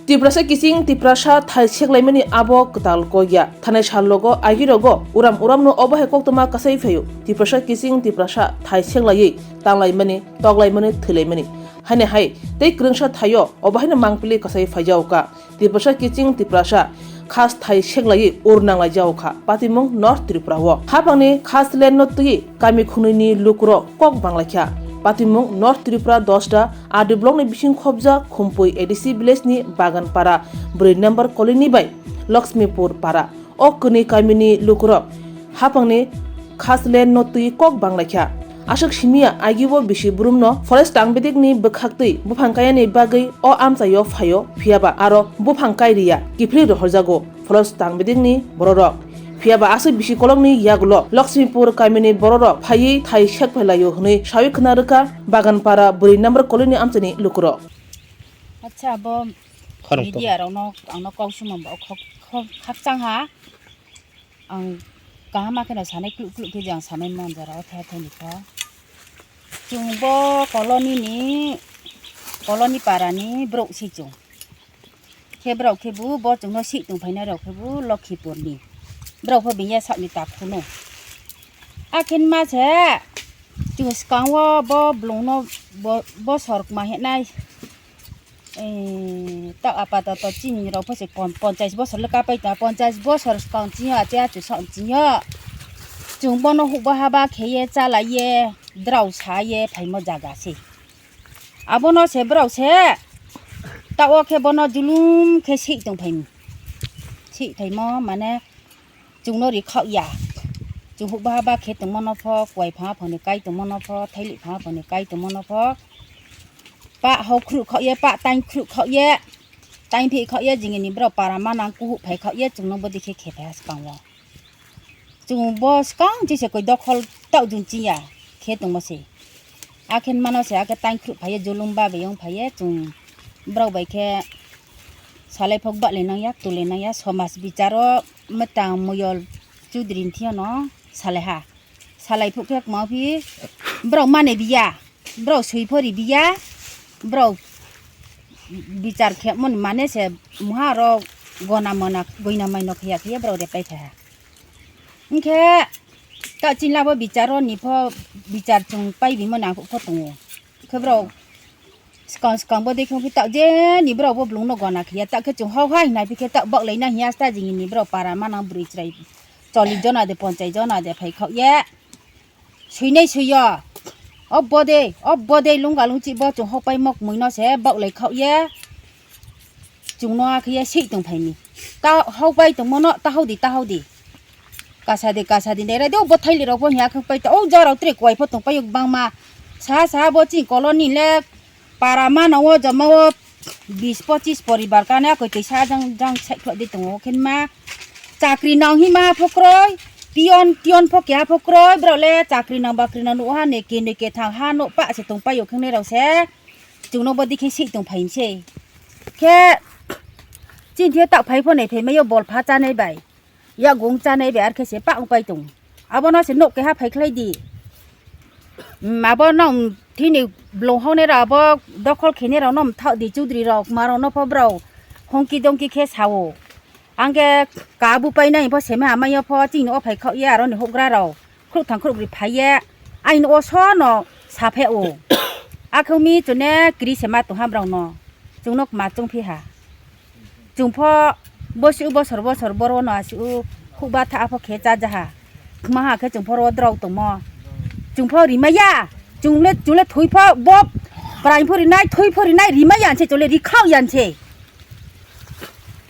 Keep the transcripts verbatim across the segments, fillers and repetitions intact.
Tiprasa kiching Tiprasa thai seklaimani abo kwtal kok ya. Thanai sal logo agirogo uram uramno obo hai koktwma kasai phaio. Tiprasa kiching Tiprasa thai seklaiwi tanglaimani, toklaimani, thwilaimani. Haini hai tei kwrwngsa thaio obo haino mangpili kasai phaijao ka. Tiprasa kiching Tiprasa khas thai seklaiwi ur nanglai jao kha. Patimung North Tripura o. Hapangni khas land no twi kami khunui ni lukurok kok banglaikha. Patimung North Tripura Dosda R D block ni bising khobjak Khumpui A D C village ni Baganpara brwi number colony bai Lakshmipur para. O kwnwi kami ni lukurok hapang ni khas land no twi kok banglaikha. Aswk simi ya agi o bisi brum no forest tangbedik ni bwkhak twi buphang kaya ni bagwi o amchai o phaio, phiya ba aro buphang kai riya kiphilwi rohorjago. Pholos tang bedekni bororok. Phiya ba aswk bisi kolokni yagulo Lakshmipur kamini bororok phaiwi thai sek phai laio hwnwi sawi khna rwkha Baganpara bwrwi number colony amchaini lukurok. Acha, abo Khorang to. Media rokno angno kok sumang bo khok, khok, khakchang ha. Ang kaham khe no sanai kluk kluk khe je ang sanai man jora o the the ni kho. Chwng bo colony ni, colony para ni borok si chwng. Khe borok khe bo, bo chwngno sih tong phainai rok khe bo Lokhipur ni. Borok pho bini sak ni takhu no. Akhin ma se chwng swkang o bo blong no bo, bo sor ma he nai. Eh, tak apatoto chini rok pho se pon-, ponchais bosor le kapai ta, ponchais bosor swkang chini ache achu sa chini. Chwng bono hukba haba kheye chalaiye drao saye phaimo jaga se. Abono se borok se ta o khe bono julum khe sih tong phaimo. Sih phaimo mane chwngno ri khao ya. Chwng hukba haba khe tongmano pho, kuai phanga phone kai tongmano pho, thaili phanga phone kai tongmano pho. Pa hau khruh khao ye, pa tain khruh khao ye, tain phi khao ye, jingni borok para manang kuhuk phai khao ye, chwngno bodi khe khe phai ha swkango. Chwng bo swkang jese koi dokhol tao jun chiya khe tongma se. Akhen mano se akhe tang khruh phaiye, julum ba beyong phaiye, chwng borok bai khe salai phok ba le nang ya, tu le nang ya, somas bicharo mwtang moyol chudri thiyano salai ha. Salai phuk khe kwma phi borok mane biya, borok sui phori biya, borok bichar khe mon mane se muha ro gona mana goina maino khiya khiya borok repai kha ha. Hwnkhe ta chini labo bicharo ni pho bichar chwng pai bimani ang khe tongo. Khe borok swkang swkang bo dekhe wngkhe ta je ni borok bo blong no gona khiya ta khe chwng hok hai hinai pikhe ta bok lai na hiya sta jini ni borok para manang bwrwi chwrai chollish jona de ponchais jona de phai khok ye. Suinai suiyo. O bode, o bode lungga lungchi bo chwng hokpai mok mui no se bok lai khok ye. Chwngno akhe ye sih tong phaini. Ta hokpai tongmo no ta hodi, ta hodi. Kasa di, kasa di, nere de, o bo thaili rok bo hiya khwng pai ta, o jora tre kuai pho tong pai bangma. Sa, sa bo chini colony le para mano o joma o bis pochis poribar kane akoi twi sa jang, jang sai khwlai di tongo. Khen ma chakri nang hi ma phokroi, pion, tion pho keha phokroi, bro le chakri nang bakri nang nuha ne ke ne ke thang ha no pa se tong pai o khengnai rok se. Chwngno bo dikhe sih tong phaini se. Khe chini thio tak phai pho nai phai maio bol pha chanai bai. Yakung chanai bai ar khe se pak wng pai tong. Abono se nok keha phai khlai di. Hmm, abono thini blong hoknai rok abo dokhol khenai rok no mthak di chudri rok ma rok no pho borok hongki dongki khe sao. Angke kabu painai pho seme amai pho chini o phai khok ye aro ni hokgra rok khrup thang khrup ri phai ye aini o sono saphe o. Akhumi chune kri sema tongha borok no chwngno ma chwng phi ha. Chwng pho bosi u bosor bosor boro no asi u khukba tha pho khe cha jaha. Khma ha khe chwng pho ro drok tongmo. Chwng pho rimaya. Chwng le, chwng le thui pho bo prai pho rinai, thui pho rinai rimaya se chwng le ri khao yan se.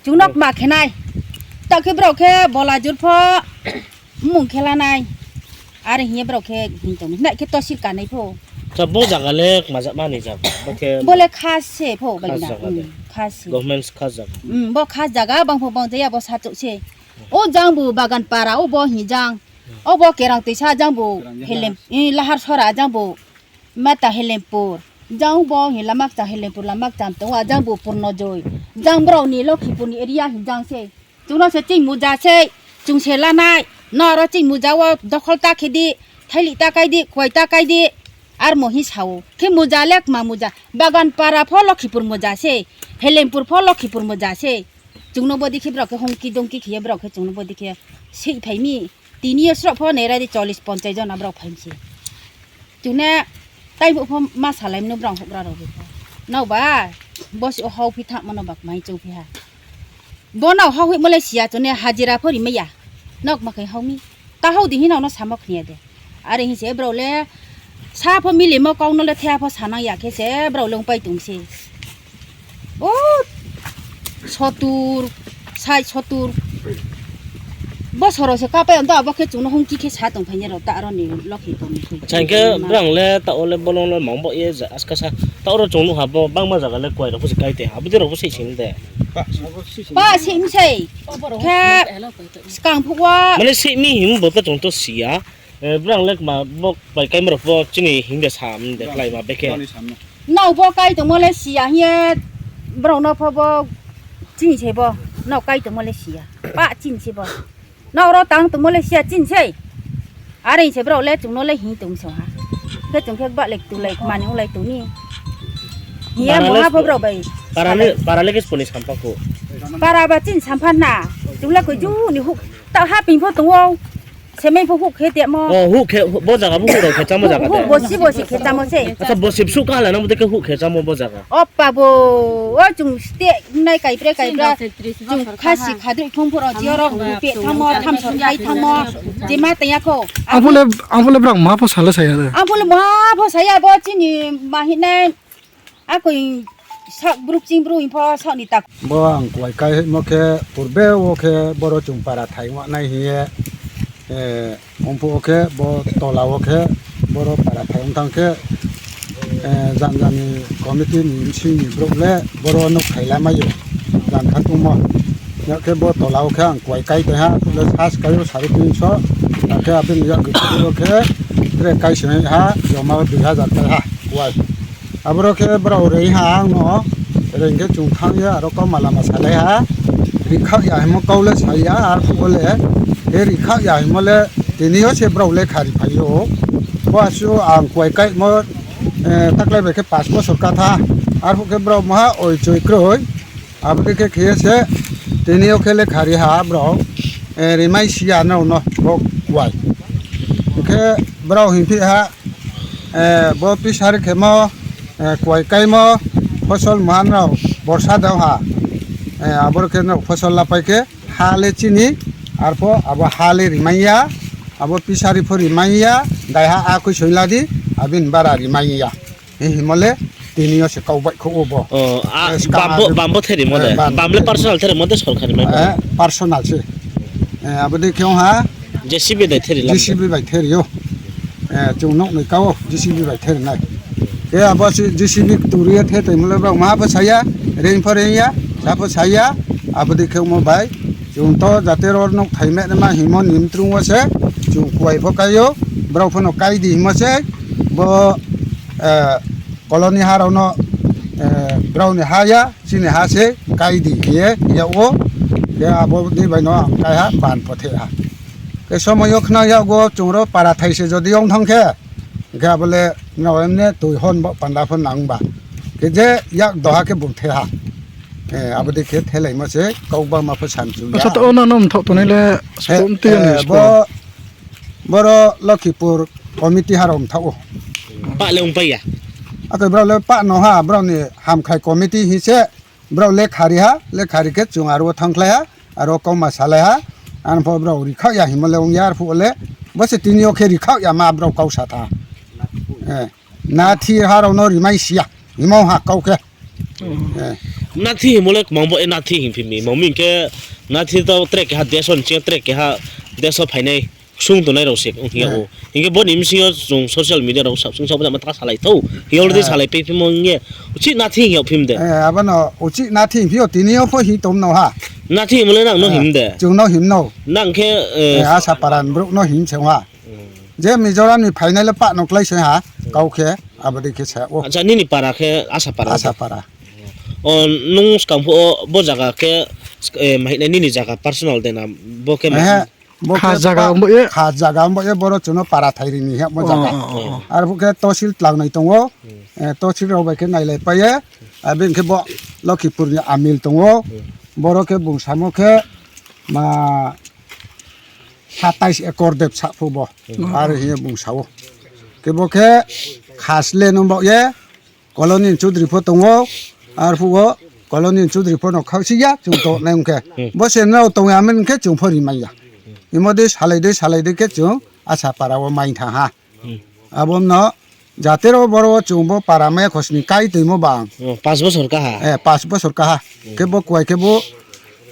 Chwng nok ma khenai. Ta khe borok khe bola jur pho mung khelanai. Are hiye borok khe hing tong. Hinai khe tosir kanai pho. Ta bo jaga le majak mani jaga. Bo khe Bole khas se pho khas bagina. Jaga de. Hmm, khas se. Government khas jaga. Hmm, bo khas jaga bang pho bang jaya bo sa chok se. O jang bo bagan para o bo hi jang. O bo kerang twi sa jang bo Kerang jaga. Helem. Eh, lahar sora jang bo. Mata Helempur. Jang bo hi lamak cha Helempur lamak cham tongo, a jang bo Purno Joy. Jang borok ni Lokhipur ni area hi jang se. Chwngno se ching muja se, chwng se lanai. No aro ching muja o dokhol ta khe di, thaili ta kai di, kuai ta kai di. Ar mo hi sao. Khe muja le kma muja. Bagan para pho Lokhipur muja se. Helempur pho Lokhipur muja se. Chwngno bodi khe borok khe hongki dongki khiye borok khe chwngno bodi khe sei phaimi. Tini yo srok pho nerai di chollish ponchai jona borok phaimse. Chwngno tai bo pho ma salai mano borok hokra rok bo pho. Nokba bosi o hau phi thang mano bak mai chou phi ha. Bono hau hui mole siya chwngno hajira pho rimaya. Nok ma khai hau mi. Ta hau di hino no samo khniya de. Are hinse borok le sa pho milimo kok no le thea pho sanang ya khe se borok le wng pai tong se. O sotur, sai sotur. Bosoro se kapai ando abo khe chwngno hongki khe sa tong phaini rok ta aro ni lokhi tong ni. Acha, hingke borang le ta o le bolong le mangbo ye ja aska sa. Ta oro chwng nukha bo bangma jaga le kwai rok bo se kai te ha. Aboni rok bo se sini de. Pa se mi sei. Khe skang phuk wa. Mane se mi him bo ta chwng to siya. Eh, borang le ma bo bai kai rok bo chini him de sam de klai ma beke. Nok bo kai tongmo le siya hiye, borok no pho bo chini se bo, nok kai tongmo le siya, pa chini se bo, nok oro tang tongmo le siya chini se, are se borok le chwngno le hing tong song ha, khe chwng khe ba le tu lai mani ulai toni, hiye Para le moha pho borok bai para le, para le kis poni sampha ko. Para ba chini sampha na, chwng le koi ju ni huk ta ha ping pho tongo. Semai pho huk khe temo. Oh, huk khe, bo jaga bo huk rok khe chamo jaga Huk te. Bosi bosi khe chamo se. Acha, bosi bsu kala nang bote khe huk khe chamo bo jaga. Oppa bo, o chung ste nai kai pre kai pra. Chung khasi khadri thong phoro jioro huk pe thamo, tham sor khai thamo. Jema taya kho. Ang phole, ang phole brak ma pho sala saya de. Ang phole ma pho saya bo chini ma hinai. Akoi sak bruk ching bruk info sak ni tak. Bo ang kuai kai mo khe purbe o khe boro chung para thai wngnai hiye, eh, ompu o khe bo tola o khe boro para thai wng thang khe, eh, jani jani committee ni bising ni brok le boro nuk khai la mai o jan kha tungmo. Ya khe bo tola o khe ang kuai kai taiha le sas kai o sari tin so, ya khe abini yak o khe tre kai sini ha joma dui hajar kai ha kuai. Aboro khe borok rei ha ang no, rei khe chwng thang ya, aro kok ma lama salai ha, ri khak ya himo kau le sai ya, ar phuo le, khe ri khak ya himo le, tini yo se borok le kha ri phai o. Bo aswk ang kuai kai mo, eh, taklai bai khe pash bosor ka tha, ar phuo khe borok moha oi choi kroi. Abo khe khe khe se tini o khe le kha ri ha borok, eh, rimai si ya no no bo kuai. Hwnkhe borok hwn phi ha, eh, bo pisari khe mo, eh, kuai kai mo, fosol mohan rok borsa dao ha. Eh, abo khe no fosol lapai khe ha le chini, arpho abo ha le rimai ya, abo pisari pho rimai ya, dai ha a khui soi la di, abini bara rimai ya. Himole tini yo se kau bai kho bo. Oh, a, eh, bambo, bambo theri mode. Eh, bam. Bam le personal theri mode sorkari mai. Eh, personal se. Eh, abo de khe ha. J C B dai theri lam. J C B bai theri yo. Eh, chung nok ni kau J C B bai theri nai. Ke abo se J C B turi ya the tai mole ba ma ba saya, reng pho reng ya, sa pho saya, abo de khe mo bai. Chung to jate ror nok thai me ma himo nim trung wo se, chung kuai pho kai yo, borok pho no kai di himo se, bo eh, koloni ha rok no, eh, brao ni ha ya, chini ha se kai di hiye ya o, ya abo ni bai no ang kai ha ban pho the ha. Ke somoy o khna ya go chung ro para thai se jodi ong thang khe, khe abo le no emne tui hon bo panda pho nang ba. Ke je yak doha khe bung the ha. Eh, abo de khe thelai mo se kok ba ma pho san chu ya. Acha to ono nom thok tonai le eh, sum ti ani eh, spo. Bo Boro Lokhipur committee harok wng thago. Pak le wng paiya. Akhe borok le pak no ha, borok ni hamkhai committee hinse borok le khari ha, le khari khe chwng aro thang khlai ha, aro kokma salai ha, ang pho borok rikhak ya himo le wng ya, arphuh le bo se tini o khe rikhak ya ma borok kok sa tha. Eh, nathi harok no rimai siya, himo ha kok khe. Eh. Nathi himole mangbo e nathi himphimi. Mangmi hingke nathi to track keha deso ni track keha deso phainai sung tonai rok se wngya o. Hingke boni bisingo chwng social media rok sab sung sabo jama ta salai thau. Hi already salai pe phimo nge. Uchi nathi hingya phim de. Eh, abono uchi nathi himphio tini o pho hi tom no ha. Nathi himole nang no him de. Chwng no him no. Nang khe, eh, eh, asa paran bro no him se ha. Hmm. Je Mizoram ni phainai le pak no klai se ha, kau khe, abo dei khe sa o. Acha, nini para khe Asapara? Asapara. O, nung skang pho o, bo jaga khe, eh, mahinai nini jaga personal de na, bo khe ma-, Bo kha khe jaga pa-, wngbo ye? Kha jaga wngbo ye, boro chuno para thairi ni hemo Oh, jaga. Oh, oh, oh. Arbo khe tosil tlangnai tongo. Hmm. Eh, tosil rok bai khe nailai paye. Abini khe bo Lokhipur ni amil tongo. Hmm. Boro khe bung samo khe ma satais ekor dep sa phu bo. Hmm. Ar hiye bung sao. Khe bo khe khas le nung bo ye. Colony ni chudri pho tongo, arphuo colony ni chudri pho no khausi ya, chwng to nai hwnkhe. Hmm. Bo se no tong ya, amen khe chwng pho ri mai ya. Imo de salai de, salai de khe chwng asa para o mai tha ha. Hmm. Abo no jatero boro chwng bo para mai khosni kai twi mo bang. Oh, pas bosor kaha? Eh, pas bosor kaha. Hmm. Khe bo kwai khe bo,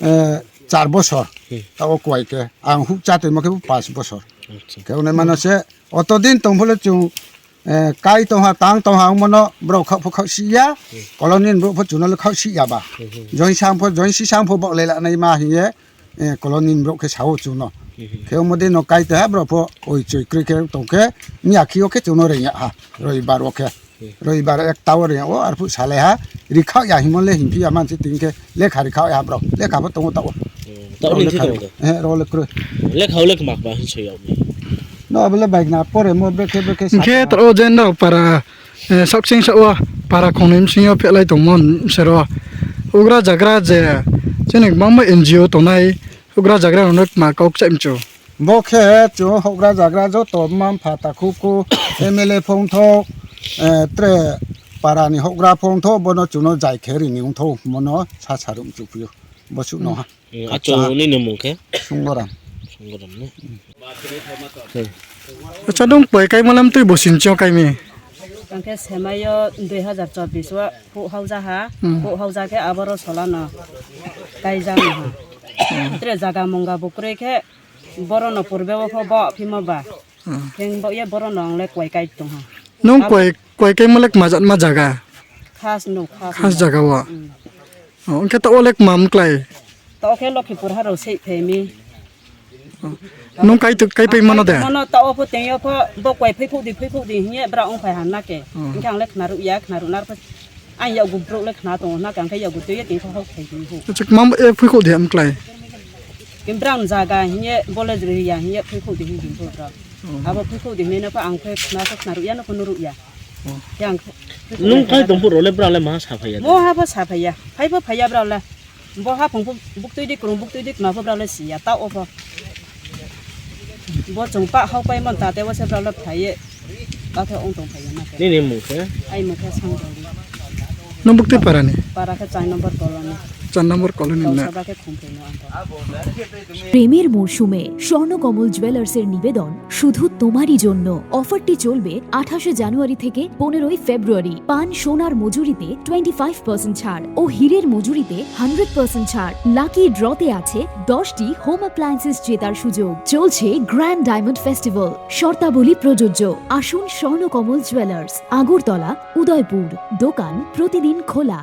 eh, char bosor. Hmm. Ta o kwai khe. Ang huk cha twi mo khe bo pas bosor. Acha. Khe onai mano se, oto din tong phole chwng eh, kai tongha, tang tongha, wngmano borok khak pho khak si ya, Hmm. Colony ni borok pho chuno le khak si ya ba. Hmm, hmm. Join sang pho, join si sang pho bok le la nai ma hiye, eh, Colony ni borok khe sao chuno. Hmm, hmm. Khe wngmo de no kai te ha borok pho oi choi kri khe tong khe, miya khi o khe chuno reng ya ha, Roibar o khe. Hmm. Roibar ek ta o reng ya o, arphuh salai ha, ri khak ya himo le hin phi ya man si tin khe, Lekha rikha ya bro. Lekha bo tongo tao. Hmm, tao ni thwi tongo de. Eh, ro le kro. Lekha o lekha mak ba hin soi yao ni. No, abole bike na pore mo beke beke sa. Hwnkhe tao je no para, eh, saksing sao para khongnwi msing yo phelai tongmo sero. Ugra jagra je chini bangma N G O tonai ugra jagra no ma kok chai mchu. Bo khe chwng hokra jagra joto mma mpha takhuk ku M L A phongthok, eh, tre para ni hokra phongthok bono chwngno jai khe rini wngthok mono sa sarum chukphio bo chwngno ha. Hmm, acho nini mung khe? Sungoram. Sungoram ne? Hmm. Acha dong poi kai malam twi bo sinchio kai mi. Ang khe semaio dui hazar chobbish o huk hauja ha, Hmm. Huk hauja khe aboro solano kaijak no ha. Hmm. Tre jaga mungga bukrui khe Borono purbe o pho bo phimo ba. Hmm. Khe bo ye borono ang le koi kai tong ha. Nung koi, koi kai mo le kma jat ma jaga? Khas no, khas no. Khas jaga o. Hmm. Oh, hwnkhe to o le kma mklai? To khe Lokhipur haro sei phemi. Oh. Nung kai tu, kai pai mano de? Mano to o pho teng yo pho bo koi phai phuk di, phai phuk di hiye bra ong phai han na ke. Hmm. Hwnkhe ang le khna ruk ya, khna ruk nar pho Ang yago borok le khna tongo, hwnkhe ang khe yago twi ye tini khe hok khai tong kho. Acha, kma e phui kho de mklai? Khe brang jaga hiye bole jwri ya hiye phui kho de hin hin kho bro. Oh. Abo phui kho de hinwi no pha ang khe khna khe khna ruk ya no pha no ruk ya. Oh. Khe ang khe phui kho Nung de khai tong phuru le bra le ma sa phai ya? Mo ha pha sa phai ya. Phai pha phai ya bra le. Bo haphung bu-, buktwi di kwrwng, buktwi di kwma pho bra le si ya, ta o pho. Bo chwng pa hok pai mon ta, tei waisa bra le phai ye, ta the ong tong phai ya na khe. Nini mung khe? Ai mung khe Sangdoli. Nung buktwi para ni? Para khe char number colony. Char number colony Chong na. Sabha khe Khumphai no ang khe. প্রেমের মরশুমে স্বর্ণকমল জুয়েলার্সের নিবেদন শুধু তোমারই জন্য। অফারটি চলবে আঠাশে জানুয়ারি থেকে পনেরোই ফেব্রুয়ারি। পান সোনার মজুরিতে টোয়েন্টি ফাইভ পার্সেন্ট ছাড় ও হীরের মজুরিতে হান্ড্রেড পার্সেন্ট ছাড়। লাকি ড্রতে আছে দশটি হোম অ্যাপ্লায়েন্সেস জেতার সুযোগ। চলছে গ্র্যান্ড ডায়মন্ড ফেস্টিভ্যাল, শর্তাবলী প্রযোজ্য। আসুন স্বর্ণকমল জুয়েলার্স, আগরতলা, উদয়পুর। দোকান প্রতিদিন খোলা।